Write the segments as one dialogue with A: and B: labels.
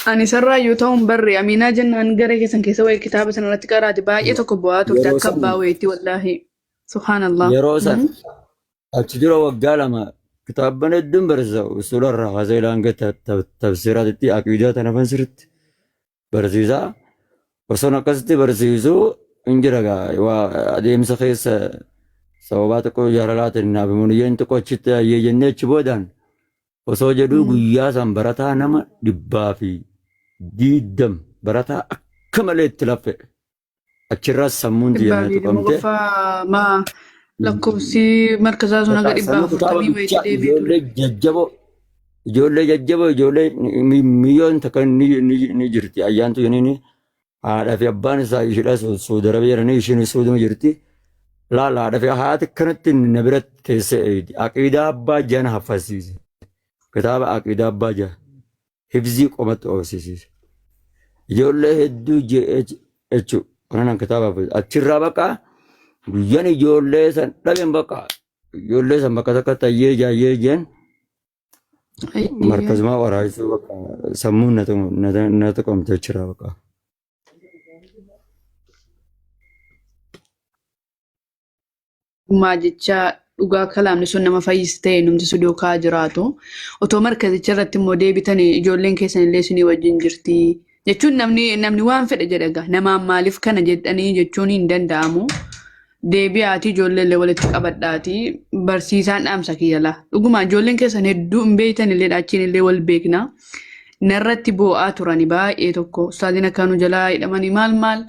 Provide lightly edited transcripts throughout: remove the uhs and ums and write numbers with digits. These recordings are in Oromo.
A: Ani sarraa yoo ta'uun barre Aminaa jennaan garee keessan keessa wayii kitaaba sana irratti qaraati baay'ee tokko bu'aa turte
B: Yeroo
A: akka
B: san
A: abbaa wayiitti wallaahi. Subhaanallah.
B: Yeroo san achi dura waggaa 2 kitaabban hedduun barsiisa usuula irraa kaasee ilaa hanga tafsiiraatitti aqiidaa tana fan sirriitti barsiisa. Osoon akkasitti barsiisu hin jira gaa waa adeemsa keessa sababaa xiqqoo jaalalaatiin naaf muniyyeen xiqqoo achitti hayyee jennee achi boodaan osoo jedhuu guyyaa san barataa nama 120 barataa akka malee itti laffe. Achirraas sammuun tiyya
A: Dhibbaa
B: na
A: fi dhibba
B: tuqamte.
A: qofa maa lakkoofsi markazaa sun haga
B: Bakka
A: dhibbaa
B: sanuu kitaaba
A: afurtamii wayiitti
B: bichaa
A: deebi'ee ture.
B: ijoollee jajjaboo ijoollee jajjaboo ijoollee miyyoon takka ni jirti ayyaantu jedhanii haadha fi abbaan isaa ishiidha Suudi Arabiyaa jedhanii ishiin Suuduma jirti. Laala haadha fi haati kanatti na biratti teessee eeydi. Aqiidaa abbaa jana haffasiise. Kitaaba aqiidaa abbaa jana. Hifzii qomatti oofsisiise. Ijoollee hedduu jechuudha. Kanan kitaaba haffise. Achirraa bakka guyyaan ijoollee san dhabeen bakka ijoollee san bakka takka tayyee jaayyee jeen markazumaa waraabessuu bakka sammuun na tuqamte achirraa bakka.
A: Maa jecha dhugaa kalaamni sun nama fayyisa ta'e numti si duukaa jiraatu. Otoo markazicha irratti immoo deebitanii ijoolleen keessan illee isinii wajjin jirti. Jechuun namni namni waan fedhe jedha egaa namaan maaliif kana jedhanii jechuun hin danda'amu. Deebi'aatii ijoollee illee walitti qabadhaatii barsiisaan dhaamsa kiyya laa. Dhuguma ijoolleen keessan hedduu hin beektan illee achiin illee wal beekna. Narratti boo'aa turani baay'ee tokko. Ustaaziin akka nu jalaa hidhamanii maal maal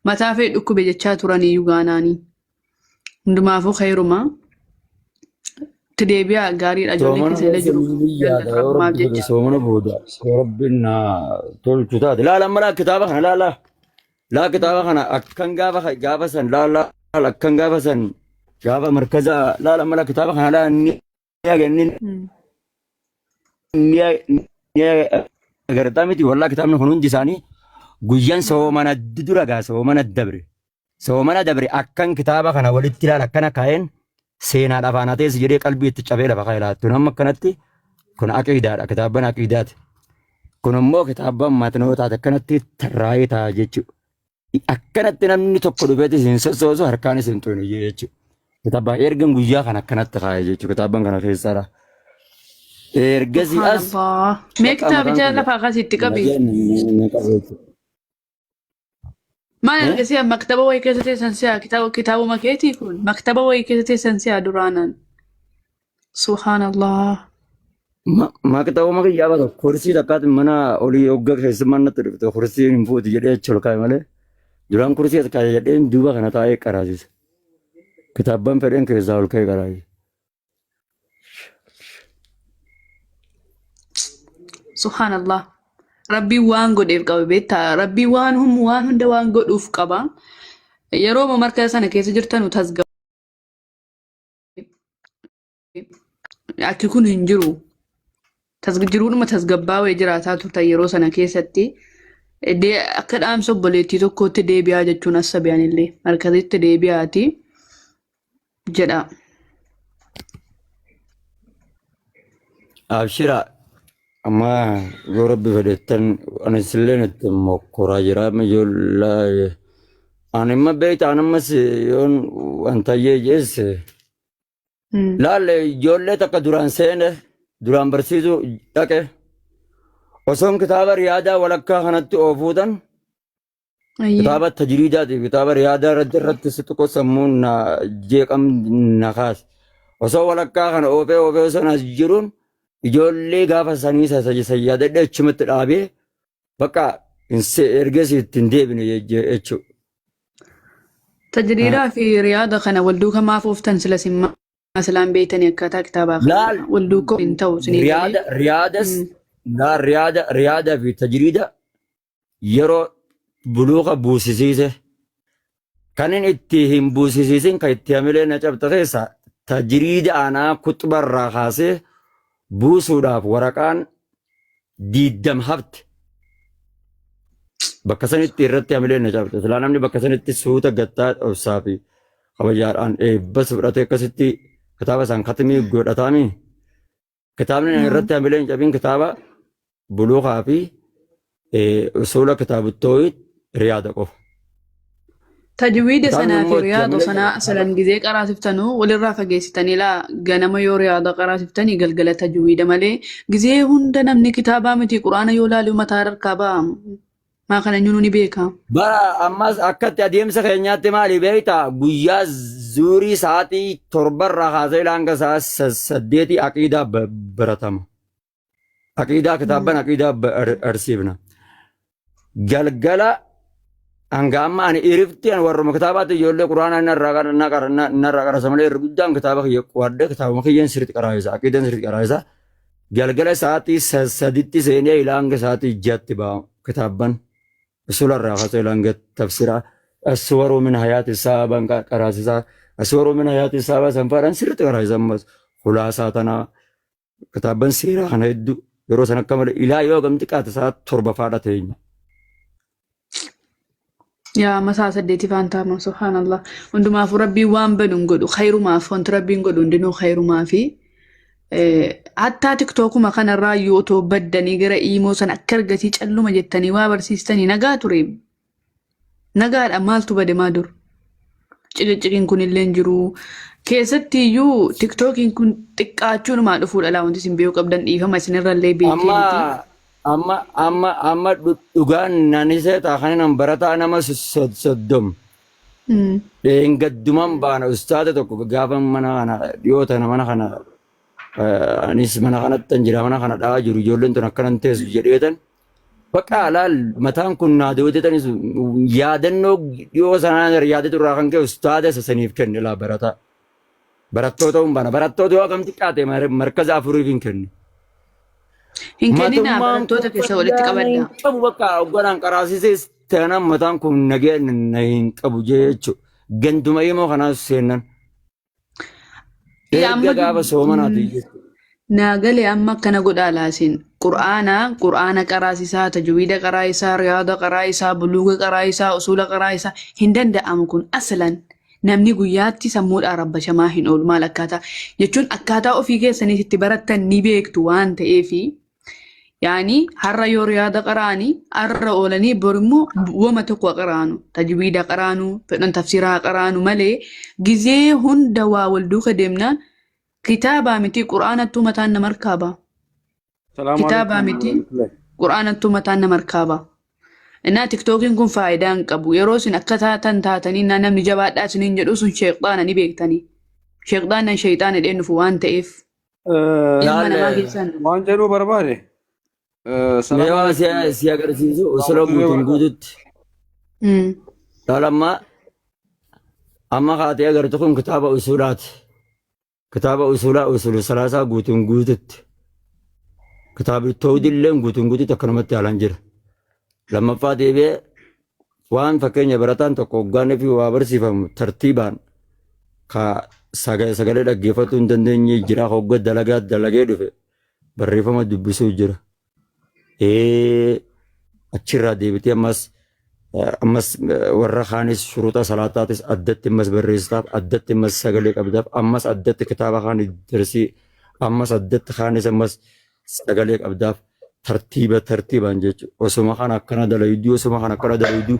A: mataa fee dhukkube jechaa turanii yugaanaanii. Hundumaafuu khayruma. Itti deebi'aa gaariidha ijoollee
B: Soomana
A: keessa illee
B: keessa
A: jiru.
B: ni yaada
A: Jaalladha
B: yoo
A: rabbumaaf
B: rabbi fedhe
A: jecha.
B: soomana booda yoo rabbi na tolchu taate. Laala amma laa kitaaba kana laala laa kitaaba kana akkan gaafa gaafa san laala akkan gaafa san gaafa markaza laala amma laa kitaaba kana laa ni ni ni agartaa miti wallaa kitaabni kun hundi isaanii guyyaan soomana dura gaa soomana dabre. Soomana dabre akkan kitaaba kana walitti ilaala akkana kaa'een seenaadhaaf aanaa teessi jedhee qalbii itti cabee lafa kaa'e laattu. Amma akkanatti kun aqiidaadha kitaabban aqiidaati. Kun immoo kitaabban matnootaati akkanatti tarraa'ee taa'a jechuudha. Akkanatti namni tokko dhufeetis hin sossoosu harkaanis hin xuynu jechuudha. Kitaaba ergan guyyaa kana akkanatti kaa'e jechuudha kitaabban kana keessaadha. Ergasii as
A: Subhaanallah. Mee
B: bakka mataan
A: kitaabicha
B: kiyya
A: lafaa kasitti qabi.
B: na qabu jechuudha.
A: Maal ergasii maktaba wayii keessa teessan si'a kitaaba kitaabuma keetii kun maktaba wayii keessa teessan si'a duraanaan. Subhaanallah.
B: Maktabuma kiyyaa bakka kursii takkaatti mana olii hogga keessummaan natti dhufte kursii hin fuuti jedhee achi ol kaa'e malee duraan kursii as kaa'e jedheen duuba kana taa'ee qaraasise. Kitaabban fedheen keessaa ol ka'e qaraasise.
A: Subhaanallah. Rabbiin waan godheef qaba beektaa. Rabbiin waan hum waan hunda waan godhuuf qaba. Yeroo markaza sana keessa jirtanu tasgabbii akki kun hin jiru. Jiruudhuma tasgabbaawee jiraataa turtan yeroo sana keessatti. Akka dhaamsa obboleettii tokkootti deebi'aa jechuun as sabi'anillee markazitti deebi'aati jedha.
B: Abshira amma yoo rabbi fedhettan anis illee itti mokkoraa jira amma ijoollee ani amma beekta ani ammas yoon wanta jeesse Laalle ijoollee takka duraan seene duraan barsiisuu dhaqe osoon kitaaba riyaadaa walakkaa kanatti oofuutan kitaaba tajriidaatiif kitaaba riyaadaa irratti irratti si xiqqoo sammuun na jeeqam na kaase. Osoo walakkaa kana oofee oofee osoo as jiruun ijoollee gaafa sanii sayyaadadhee achumatti dhaabee bakka ergasii itti hin deebine jechuudha.
A: Tajriidaa fi riyaada kana wal duuka maaf ooftan sila sin maa silaan beektanii akkaataa kitaabaa kana
B: Laal
A: wal duuka hin ta'u isinii galee.
B: riyaada riyaadas laal riyaada riyaada fi tajriida yeroo buluuqa buusisiise kan inni itti hin buusisiisin kan itti hamilee na cabxe keessa tajriida aanaa kuxubarraa kaasee buusuudhaaf waraqaan diiddam hafte. Bakka sanitti irratti hamileen na cabxe. Silaa namni bakka sanitti suuta gattaa obsaa fi kabajaadhaan eebbas fudhatee akkasitti kitaaba isaan katimii godhataami. Kitaabni irratti hamileen hin cabin kitaaba buluukaa fi Usuula kitaabu toohid riyaada qofa.
A: Tajwiida
B: Kitaabni
A: sanaa fi
B: immoo itti
A: riyaada
B: malee
A: sanaa asalan gizee qaraasiftanuu walirraa fageessitanii laa ganama yoo riyaada qaraasiftanii galgala tajwiida malee gizee hunda namni kitaabaa miti quraana yoo laalu mataa harkaa ba'a. Maa kana eenyuun ni beeka.
B: Bara ammas akkatti adeemsa keenyaatti maali beektaa guyyaa zuurii sa'aatii torbarraa kaasee hanga sa'a 8 aqiidaa baratama. Aqiidaa kitaabban aqiidaa barsiifna. Galgala hanga amma ani irifti ani warruma kitaabaatti ijoollee quraanaa narraa qarasa malee irri guddaan kitaaba kiyya qo'adhe kitaabuma kiyyeen sirriitti qaraayisa aqiidaan sirriitti qaraayisa. Galgala sa'aatii 3tti seenee ilaa hanga sa'aatii 6tti ba'a kitaabban. Usularraa kaasee ilaa hanga tafsiraa aswaruu min hayaati saabaan qaraasisaa aswaruu min hayaati saabaa sanfaadhaan sirriitti qaraasisa ammas hulaasaa tanaa kitaabban seeraa kana hedduu yeroo san akka malee ilaa yoo hagam xiqqaate sa'a 7 faadha teenya.
A: Yaa amma sa'a 8 faan taama subhaanallah. Hundumaafuu rabbiin waan banu hin godhu khayrumaaf wanti rabbiin godhu hundinuu khayrumaa fi hattaa tiktookuma kanarraa iyyuu otoo baddanii gara iimoo sana akka argatii calluma jettanii waa barsiistanii nagaa ture. Nagaadha maaltu bade maa dur? Ciqiciqiin kun illee hin jiru. Keessatti iyyuu tiktookiin kun xiqqaachuunumaa dhufuudha laa wanti isin beekuu qabdan dhiifama isinirra illee beekee
B: Amma
A: miti.
B: amma amma amma dhugaan nani seetaa kan nan barataa nama 30 dheengadduman baana ustaada tokko gaafa mana kana dhiyoo tana mana kana anis mana kanatti jira mana kana dha'aa jiru ijoolleen tun akkanan teessu jedheetan Bakka laal mataan kun naa dooteetanis yaadannoo dhiyoo sanaan yaadatu irraa kan ka'e ustaada isa saniif kenne laa barataa. Barattoota hin bana. Barattoota yoo akkam xiqqaate markaza afuriif hin kennu.
A: Hin kenninaa
B: Matummaan
A: barattoota
B: kun
A: keessa walitti
B: fayyaa na hin
A: qabadhaa.
B: qabu bakka hogganaan qaraasisees taanaan mataan kun nagee na hin qabu jechuudha. Ganduma himoo kanaas seennan.
A: Yaa
B: Erga
A: amma
B: gaafa soomanaati jechuudha.
A: Naa gale amma akkana godhaa laasin qur'aana qur'aana qaraasisaa tajwiida qaraa'isaa riyaada qaraa'isaa buluuga qaraa'isaa usuula qaraa'isaa hin danda'amu kun aslan namni guyyaatti sammuudhaa rabbashamaa hin oolu maal akkaataa jechuun akkaataa ofii keessaniif itti barattan ni beektu waan ta'eefi Yaani har'a yoo riyaada qara'anii har'a oolanii bor immoo wama tokko qara'anu tajwiida qara'anu fedhan tafsiraa qara'anu malee gizee hunda waa wal duuka deemnaan kitaabaa miti qur'aanattuu mataan nama harkaa ba'a.
C: Salaamu
A: Kitaabaa
C: alaikum
A: miti
C: warahmatullahi.
A: qur'aanattuu mataan nama harkaa ba'a. Innaa tiktookiin kun faayidaa hin qabu. Yeroo isin akka taatan taatanii innaa namni jabaadhaa isiniin jedhu sun sheexaana ni beektanii. Sheexaannan sheexaana jedheen dhufu waan ta'eef. Ilma
B: Laal
A: namaa keessaan
C: Waan jedhuu barbaade.
B: mee
C: Salaamu
B: waan si
C: alaikum
B: si agarsiisu usula
C: warahmatullahi
B: guutuun
C: wabarakatuh.
B: guututti. Laal amma amma kaatee agartu kun kitaaba usulaati. Kitaaba usulaa usulu salaasaa guutuun guututti. Kitaabni tawhidilleen guutuun guututti akkanumatti haalaan jira. Lammaffaa deebi'ee waan fakkeenya barataan tokko hoggaanii fi waa barsiifamu tartiibaan ka sagalee dhaggeeffatuu hin dandeenye jira hogga dalagaa dalagee dhufe barreeffama dubbisuu jira. Achirraa deebitee ammas ammas warra kaanis shuruuxa salaataatis addatti ammas barreessitaaf addatti ammas sagalee qabdaaf ammas addatti kitaaba kaan darsii ammas addatti kaanis ammas sagalee qabdaaf tartiiba tartiibaan jechuudha. Osuma kana akkana dalayduu osuma kana akkana dalayduu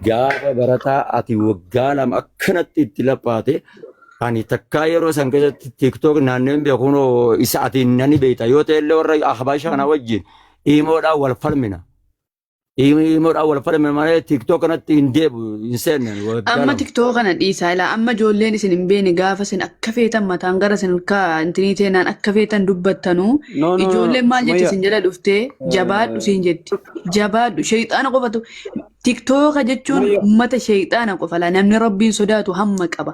B: gaafa barataa ati waggaa 2 akkanatti itti laphaate ani takkaa yeroo san keessatti tiktok naanneen beekuun isa ati nani beekta yoo ta'e illee warra ahbaasha kana wajjin iimoodhaan wal falmina. Iimoodhaan wal falmina malee tiktok kanatti hin deebi'u hin seenne waggaa
A: Amma
B: 2.
A: tiktoo kana dhiisaa ilaa amma ijoolleen isin hin beekne gaafa isin akka feetan mataan gara isin harkaa intinii teenaan akka feetan dubbattanuu
C: No, no, no,
A: ijoolleen maal jetti
C: Sumayya.
A: isin jala dhuftee jabaadhu siin jetti jabaadhu sheexaana qofatu tiktooka jechuun
C: Sumayya.
A: ummata sheexaana qofa laa namni rabbiin sodaatu hamma qaba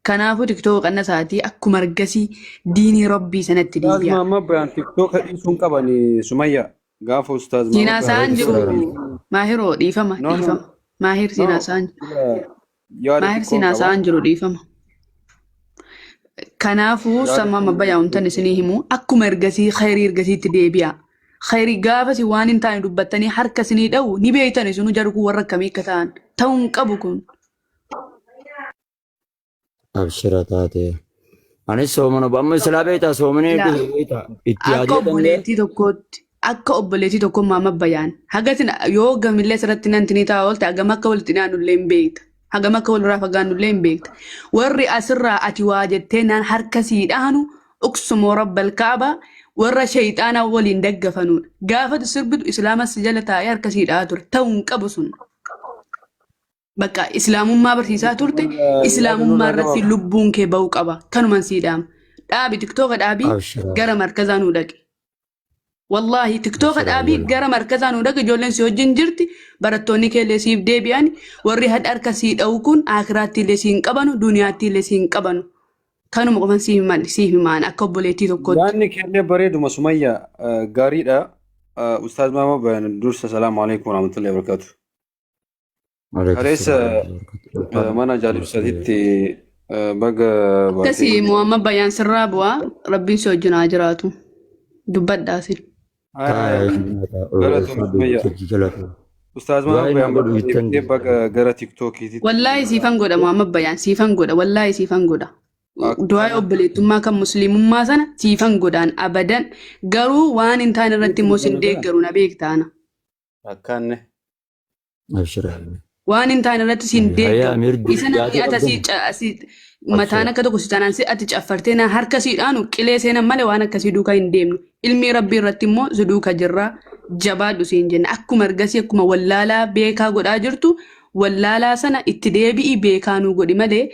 A: kanaafuu tiktooka qanna isaatii akkuma argasii diinii rabbii sanatti
C: Ustaaz
A: deebi'a.
C: Mahammad Bayaan TikTok dhiisuun qabani Sumayya. Gaafa Ustaaz
A: Siin
C: Mahammad Bayaan
A: haasa'aan jiru
C: TikTok dhiisuun.
A: maahiroo dhiifama
C: No, no,
A: dhiifama maahir siin
C: no.
A: haasa'aan
C: Yaada
A: maahir
C: xiqqoon
A: siin
C: qaba.
A: haasa'aan jiru dhiifama. Kanaafuu
C: Yaada
A: samma
C: xiqqoon
A: mabbayyaa wantan isinii himu akkuma ergasii khayrii ergasiitti deebi'a. Khayrii gaafa isin waan hin taane dubbattanii harka isinii dha'u ni beektan isinuu jarri kun warra akkamii akka ta'an ta'uu hin qabu kun.
B: Abshira taate. Anis soomana amma silaa beektaa soomanee
A: Ilaa
B: dhufe beektaa itti
A: akka
B: yaadee danda'e.
A: obboleettii tokkootti Akka obboleettii tokkummaa amma bayaan. Hagatin yoo gamillee asirratti nan tinii taa'aa oolte hagam akka walitti dhiyaannullee hin beekta. Hagam akka walirraa fagaannullee hin beekta. Warri asirraa ati waa jettee naan harka sii dhahanu uqsumoo rabbal kaaba warra shayxaana waliin daggafanuudha. Gaafatu sirbitu islaama si jala taa'ee harka sii dhahaa ture. Ta'uu hin qabu sun. Bakka islaamummaa barsiisaa turte
C: Yaada
A: islaamummaa
C: nurraa
A: irratti
C: gabaabsa.
A: lubbuun kee ba'uu qaba. Kanuman sii dhaama. Dhaabi tiktooka dhaabii
B: Abshira.
A: gara markazaa nuu dhaqi. Wallaahi tiktooka
B: Abshira
A: dhaabii
B: wallaahi.
A: gara markazaa nuu dhaqi ijoolleen si wajjin jirti barattoonni kee illee siif deebi'an warri hadha harka sii dha'u kun akiraatti illee si hin qabanu duniyaatti illee si hin qabanu. Kanuma qofan siif himan siif himaan akka obboleettii tokkootti.
C: Yaadni keellee bareeduma Sumayya gaariidha. Ustaaz Maama Bayan dursa salaamu alaikum warahmatullahi wabarakatuh.
B: Waalaikum
C: Kaleessa
B: salaam warahmatullahi
C: mana jaalibsatitti baga
A: Akkasii
C: baatee.
A: Muhammad Bayaan sirraa bu'aa rabbiin si wajjin haa jiraatu. Dubbadhaa sin.
C: Galatoom Sumayya. Ustaaz Maama
B: Du'aa
C: Bayaan
B: inni godhu
C: baga
B: jettan
C: deebitee baga gara tiktookiititti.
A: Wallaahi siifan godha Muhammad Bayaan siifan godha wallaahi siifan godha. Du'aa
C: Akkana
A: obboleettummaa kan musliimummaa sana siifan godhaan abadan garuu waan hin taane irratti immoo sin deeggaru na beektaana.
C: Akkanne.
B: Abshira.
A: Waan hin taane irratti siin
B: Hayyaa
A: deeggaru.
B: Amiir
A: Isa namni
B: yaada
A: ati asii
B: qabdan.
A: asii mataan
B: Abshira.
A: akka tokko si taanaan si ati caffartee na harka sii dhaanu qilee seenan malee waan akkasii duukaa hin deemnu. Ilmii rabbii irratti immoo si duuka jirra jabaadhu siin jenna. Akkuma ergasii akkuma wallaalaa beekaa godhaa jirtu wallaalaa sana itti deebi'ii beekaa nuu godhi malee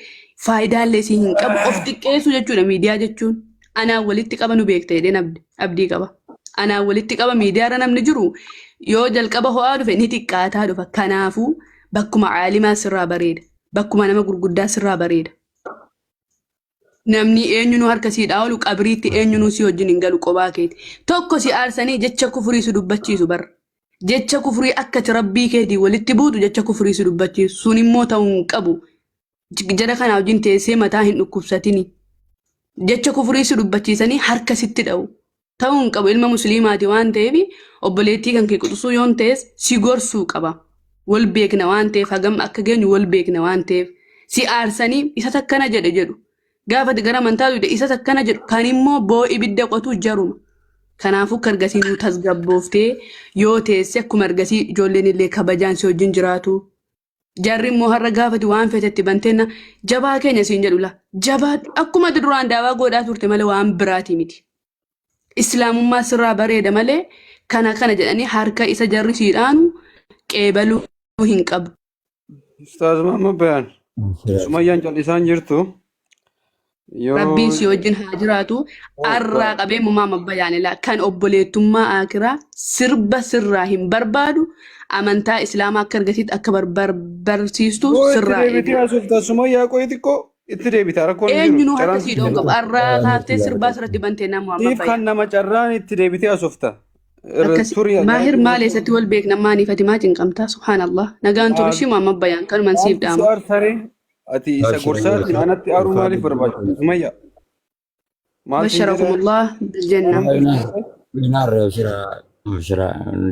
A: faayidaallee sii hin qabu. Of xiqqeessuu jechuudha miidiyaa jechuun. Anaan walitti qaba nu beekta jedheen abdii qaba. Anaan walitti qaba miidiyaarra namni jiru yoo jalqaba ho'aa dhufe ni xiqqaataa dhufa. Kanaafuu bakkuma caalimaa sirraa bareeda. Bakkuma nama gurguddaa sirraa bareeda. Namni eenyunuu harka sii dhaawolu qabriitti eenyunuu si wajjin hin galu qobaa keeti. Tokko si aarsanii jecha kufurii si dubbachiisu barra. Jecha kufurii akka ati rabbii keetii walitti buutu jecha kufurii si dubbachiisu. Sun immoo ta'uu hin qabu. Jara kanaa wajjin teessee mataa hin dhukkubsatini. Jecha kufurii si dubbachiisanii harka sitti dha'u. Ta'uu hin qabu ilma musliimaati waan ta'eef obboleettii kan kee quxisuu yoon ta'es si gorsuu qaba. Wal beekna waan ta'eef hagam akka geenyu wal beekna waan ta'eef si aarsanii isa takkana jedhe jedhu. Gaafa ati gara amantaa duude isa takkana jedhu kan immoo boo ibidda qotu jaruma. Kanaafuu akka ergasii nuu tasgabbooftee yoo teesse akkuma ergasii ijoolleen illee kabajaan si wajjin jiraatu. Jarri immoo har'a gaafati waan feete itti banteenna jabaa keenya siin jedhu la. Jabaa akkuma ati duraan daawaa godhaa turte malee waan biraati miti. Islaamummaa sirraa bareeda malee kana kana jedhanii harka isa jarri sii dhaanu qeebaluu hin qabdu.
C: Ustaaz Mahammad Bayaan Sumayyaan callisaan jirtu yoo
A: Rabbiin si wajjin haa jiraatu. Arraa qabee mumaa mabbayaanilaa kan obboleettummaa akiraa sirba sirraa hin barbaadu amantaa islaamaa akka argatiitti akka barsiistu
C: yoo itti
A: sirraa
C: deebitee
A: eegna.
C: haasofta Sumayyaa qoyi xiqqoo itti deebita rakkoon hin jiru
A: Eenyunuu harka
C: carraan
A: sii dha'uu qabu. Arraa kaaftee sirbaa sirratti bantee nama
C: siif kan
A: mabbayaan.
C: nama carraan itti deebitee haasofta irra
A: Akkasi
C: turi
A: maahir maal eessatti wal beekna maaniif ati maa cinqamtaa subhaanallah nagaan turu ishii muhammad bayaan kanuman siif
C: maaltu si
A: dhaama.
C: aarsaree Ati isa
B: Abshir
C: gorsaatiin anatti aaruu maaliif barbaachisa? Sumayya maal siin jedha?
A: Basharakumullah biljanna.
B: Inaarra abshira abshira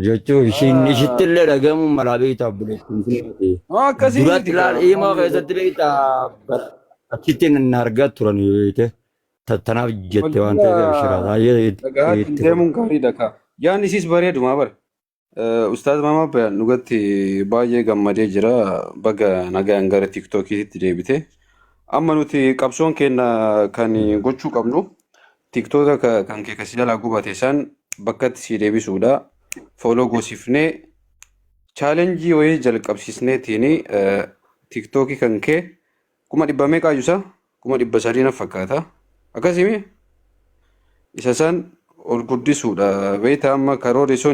B: jechuun ishiin ishitti illee dhagahamuun malaa beektaa obboleettiin sun.
C: Akkasii
B: Duratti
C: miti
B: laal
C: kaa.
B: himaa keessatti beektaa achitti hin argaa turan beekte tanaaf jette waan ta'eef abshira baay'ee
C: Dhagahaatiin
B: itti
C: deemuun gaariidha kaa. Yaanni isiis bareedumaa bara. Ustaaz Maama Bayaan dhugatti baay'ee gammadee jira. Baga nagaan gara tiiktookiitti deebite. Amma nuti qabsoon keenya kan gochuu qabnu tiiktoota kan kee kasi jalaa gubate san bakkatti sii deebisuudha. Fooloo goosifnee chaalenjii wayii jalqabsiisneetiin tiiktookii kan kee 100,000 meeqaa jusa? 300,000 na fakkaata. Akkasii isa san ol guddisuudha. Beektaa amma karoorri sun